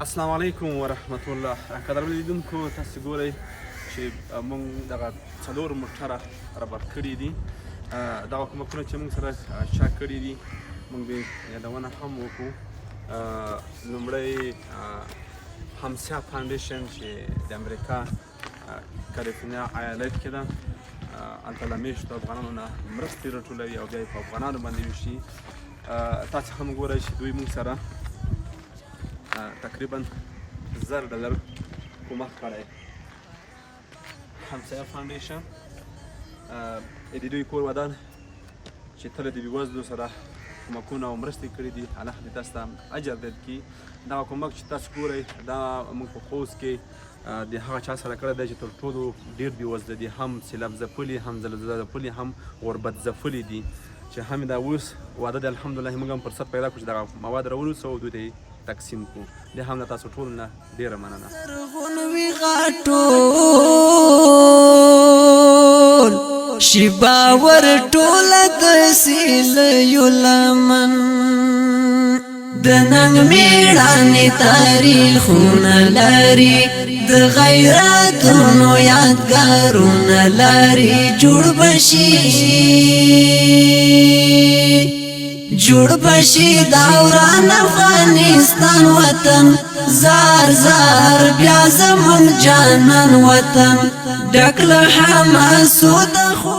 السلام علیکم ورحمت الله. قدرمن لیدونکو، تاسو ګورئ چې موږ دغه څلور موټره رابر کړي دي. دغه کومکونه چې موږ سره چا کړي دي، موږ به یادونه هم وکړو. لومړی همسیا فاونډیشن چې د امریکا کالیفورنیا ایالت کې ده، هلته له مېشتو افغانانو نه مرستې راټولوي او بیا یې په افغانانو باندې ویشي. تاسو هم ګورئ چې دوی موږ سره تقریبا 1000 ډالر کومک کړی. همسایه فاونډیشن، د دوی کور ودان چې تل د بېوزلو سره کومکونه او مرستې کړې دي. الله دې تاسو ته اجر درکړي. دغه کومک چې تاسو ګورئ، دا موږ په خوست کې د هغه چا سره کړی دی چې تر ټولو ډېر بېوزله دي، هم سیلاب ځپلي، هم زلزله ځپلي، هم غربت ځپلي دي، چې هم دا اوس واده دی. الحمدلله موږ هم فرصت پیدا کړو چې دغه مواد راوړو او دوی ته یې تقسیم کړو. د هم له تاسو ټولو نه ډېره مننه. زرغون وي غاټول شي باور ټوله د سیلیو لمن، د ننګ میړانې تاریخونه لري، د غیرتونو یادګارونه لري. جوړ بشي، جوړ بشي دوران افغانستان وطن، زار زار بیا زمون جانان وطن، ډک له حماسو د خو